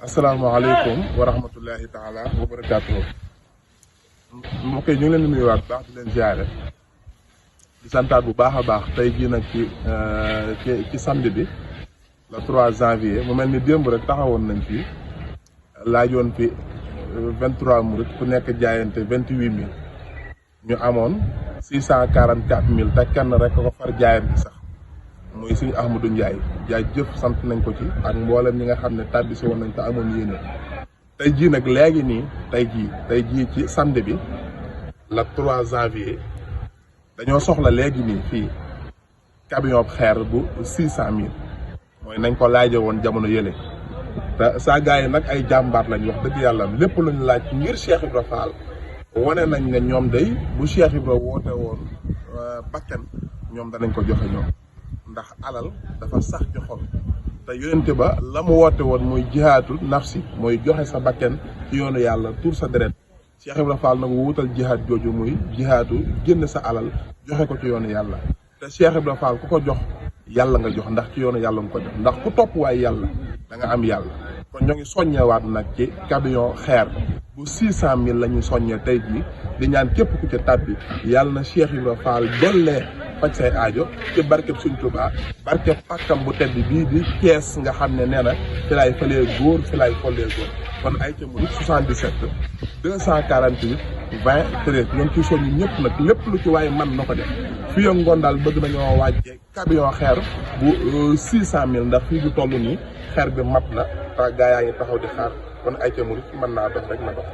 asalaamaaleykum wa rahmatullahi taala wa barakaatuhu. mbokk yi ñu ngi leen di nuyuwaat bu baax di leen ziare di santaat bu baax a baax tey jii nag ci samedi bi le 3 janvier mu mel ni démb rek taxawoon nañ fi laajoon fi 23 murit ku nekk jaayante 28000 ñu amoon 644000 te kenn rek ko far jaayante sax muy suñu Ahmadou Ndiaye jaajëf sant nañ ko ci ak mboolem ñi nga xam ne tàbbisi woon nañ te amoon yéene tey jii nag léegi nii tey jii ci samedi bi le 3 janvier dañoo soxla léegi nii fii camion xeer bu 600000 mooy nañ ko laaje woon jamono yële te saa gars yi nag ay jàmbaar lañ wax dëgg yàlla lépp luñ laaj ngir Cheikh Ibra Fall wane nañ ne ñoom day bu Cheikh Ibra woote woon bakkan ñoom danañ ko joxe ñoom ndax alal dafa sax ci xol te yonente ba la mu woote woon muy jihaatu nafsi mooy joxe sa bakken ci yoonu yàlla tuur sa deret Cheikh Ibra Fall nag wuutal jihaat jooju muy jihaatu génn sa alal joxe ko ci yoonu yàlla te Cheikh Ibra Fall ku ko jox yàlla nga jox ndax ci yoonu yàlla nga ko jox ndax ku topp waay yàlla da nga am yàlla kon ñoo ngi soññewaat nag ci camion xeer bu 600000 la ñuy soññee tey jii di ñaan képp ku ca tàbbi yàlla na Cheikh Ibra Fall dollee faj say aajo ci barkeb Sëñ Tuubaa barkeb pàkkam bu tedd bii di Cees nga xam ne nee na fi laay falee góor fi laay follee góor kon ay ca murit 77 248 20 13 ñoom ci soññu ñëpp nag lépp lu ci waaye man na ko def fii ak ngoon daal bëgg nañoo wàccee camion xeer bu 600000 ndax fii du toll nii xeer bi mat na te gaa yaa ngi taxaw di xaar kon ay ca murit mën naa dox rek na dox